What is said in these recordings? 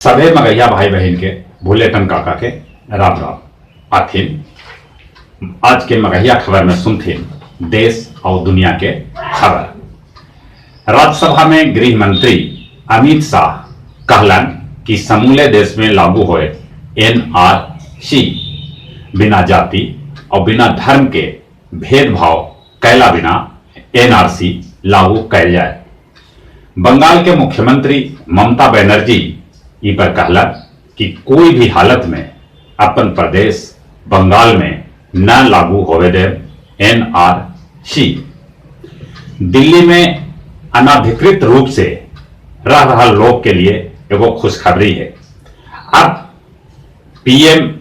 सभे मगहिया भाई बहिन के भुलेटन काका के राम राम। आथिन आज के मगहिया खबर में सुनथिन देश और दुनिया के खबर। राज्यसभा में गृह मंत्री अमित शाह कहलन कि समूले देश में लागू होए एनआरसी बिना जाति और बिना धर्म के भेदभाव कैला बिना एनआरसी लागू कैल जाए। बंगाल के मुख्यमंत्री ममता बनर्जी ई पर कहलन कि कोई भी हालत में अपन प्रदेश बंगाल में न लागू होवे दे एनआरसी। दिल्ली में अनधिकृत रूप से रह रहा लोग के लिए एगो खुशखबरी है। अब पीएम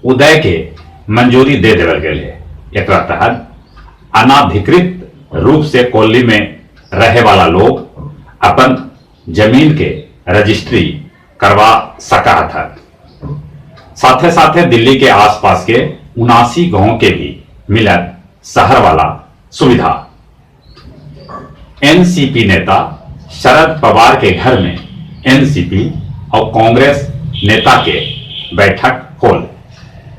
उदय के मंजूरी दे देवल गेल है। एकरा तहत अनाधिकृत रूप से कॉलोनी में रहे वाला लोग अपन जमीन के रजिस्ट्री करवा सका था। साथे साथे दिल्ली के आसपास के 79 गांव के भी मिलत शहर वाला सुविधा। एनसीपी नेता शरद पवार के घर में एनसीपी और कांग्रेस नेता के बैठक होल।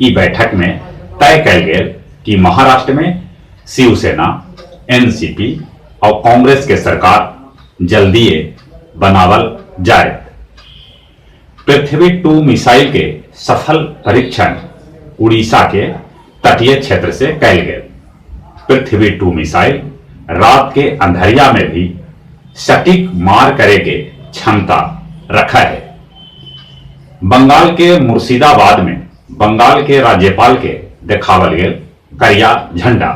ई बैठक में तय कयल गेल कि महाराष्ट्र में शिवसेना, एनसीपी और कांग्रेस के सरकार जल्दीए बनावल जाए। पृथ्वी 2 मिसाइल के सफल परीक्षण उड़ीसा के तटीय क्षेत्र से कयल गेल। पृथ्वी 2 मिसाइल रात के अंधरिया में भी सटीक मार करे के क्षमता रखा है। बंगाल के मुर्शिदाबाद में बंगाल के राज्यपाल के देखावल गेल करिया झंडा।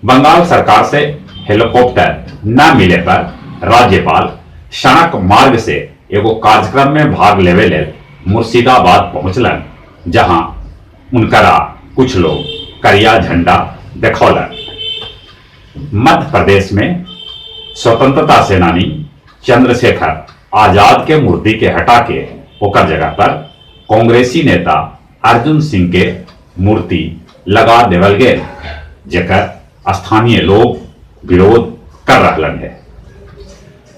बंगाल सरकार से हेलीकॉप्टर न मिले पर राज्यपाल सड़क मार्ग से एगो कार्यक्रम में भाग लेवे लेल मुर्शिदाबाद पहुंचलन, जहां उनकरा कुछ लोग करिया झंडा देखौलन। मध्य प्रदेश में स्वतंत्रता सेनानी चंद्रशेखर आजाद के मूर्ति के हटा के ओकर जगह पर कांग्रेसी नेता अर्जुन सिंह के मूर्ति लगा देवल गेल, जेकर स्थानीय लोग विरोध कर रहलन है।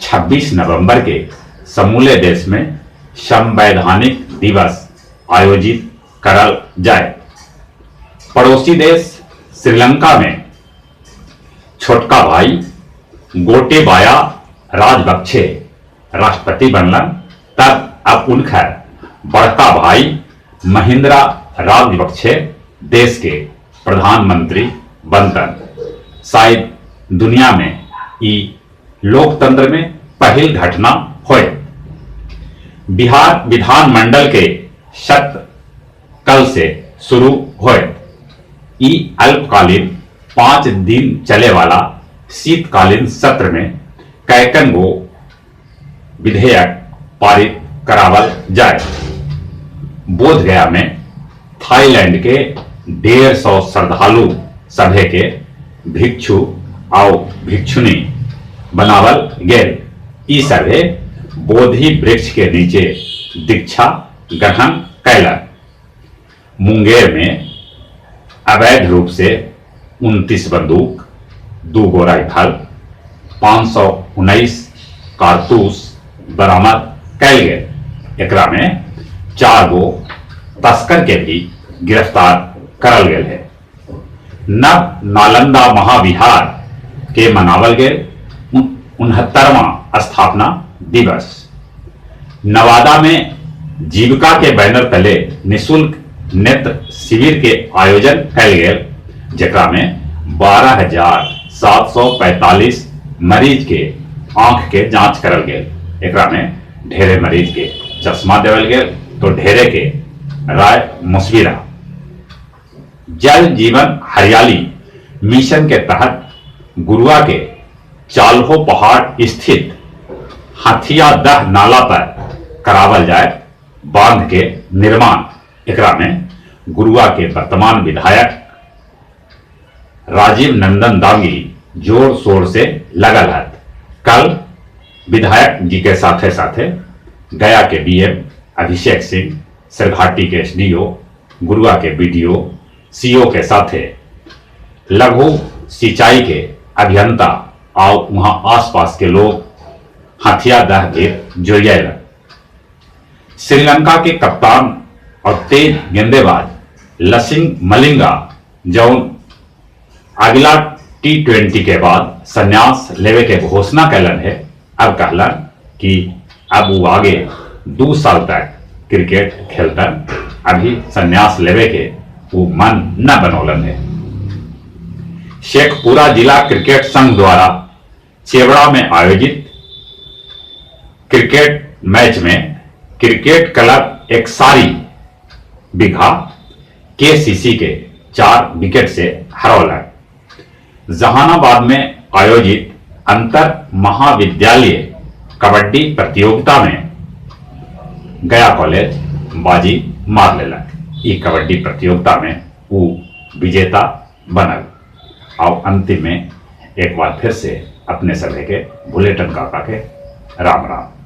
26 नवंबर के समूले देश में संवैधानिक दिवस आयोजित करल जाए। पड़ोसी देश श्रीलंका में छोटका भाई गोटेबाया राजपक्षे राष्ट्रपति बनलन, तब अब उनकर बड़का भाई महिंद्रा राजपक्षे देश के प्रधानमंत्री बनतन। शायद दुनिया में ई लोकतंत्र में पहिल घटना होए। बिहार विधानमंडल के सत्र कल से शुरू होए। ई अल्पकालीन 5 दिन चले वाला शीतकालीन सत्र में कैकन गो विधेयक पारित करावल जाए। बोध गया में थाईलैंड के 150 श्रद्धालु सभे के भिक्षु और भिक्षुनी बनावल गेल। ई सभे बोधि वृक्ष के नीचे दीक्षा ग्रहण कैलक। मुंगेर में अवैध रूप से 29 बंदूक, 2 गो राइफल, 519 कारतूस बरामद कैल गेल। एकरा में 4 गो तस्कर के भी गिरफ्तार करल गेल है। नव नालंदा महाविहार के मनावल गेल 69वां स्थापना दिवस। नवादा में जीविका के बैनर तले निःशुल्क नेत्र शिविर के आयोजन कैल गेल, जेकरा में 12,745 मरीज के आंख के जांच करल गेल। एकरा में ढेरे मरीज के चश्मा देवल गेल तो ढेरे के राय मुशविरा। जल जीवन हरियाली मिशन के तहत गुरुआ के चाल्हो पहाड़ स्थित हथियादह नाला पर करावल जाए बांध के निर्माण। एकरा में गुरुआ के वर्तमान विधायक राजीव नंदन दांगी जोर शोर से लगल है। कल विधायक जी के साथे साथे गया के डीएम अभिषेक सिंह, सरघाटी के एसडीओ, गुरुआ के बीडीओ, सीओ के साथे लघु सिंचाई के अभियंता और वहां आसपास के लोग हथियादह भी जुड़। श्रीलंका के कप्तान और तेज गेंदेबाज लसिंग मलिंगा जौन अगला T20 के बाद संन्यास लेवे के घोषणा कैलन है, अब कहलन कि अब वो आगे 2 साल तक क्रिकेट खेलतन, अभी संन्यास लेवे के वो मन न बनौलन है। शेखपुरा जिला क्रिकेट संघ द्वारा चेवड़ा में आयोजित क्रिकेट मैच में क्रिकेट क्लब एकसारी बिघा केसीसी के 4 विकेट से हरौलक। जहानाबाद में आयोजित अंतर महाविद्यालय कबड्डी प्रतियोगिता में गया कॉलेज बाजी मार लेलक। ई कबड्डी प्रतियोगिता में वो विजेता बनल। और अंतिम में एक बार फिर से अपने सभी के बुलेटिन काका के राम राम।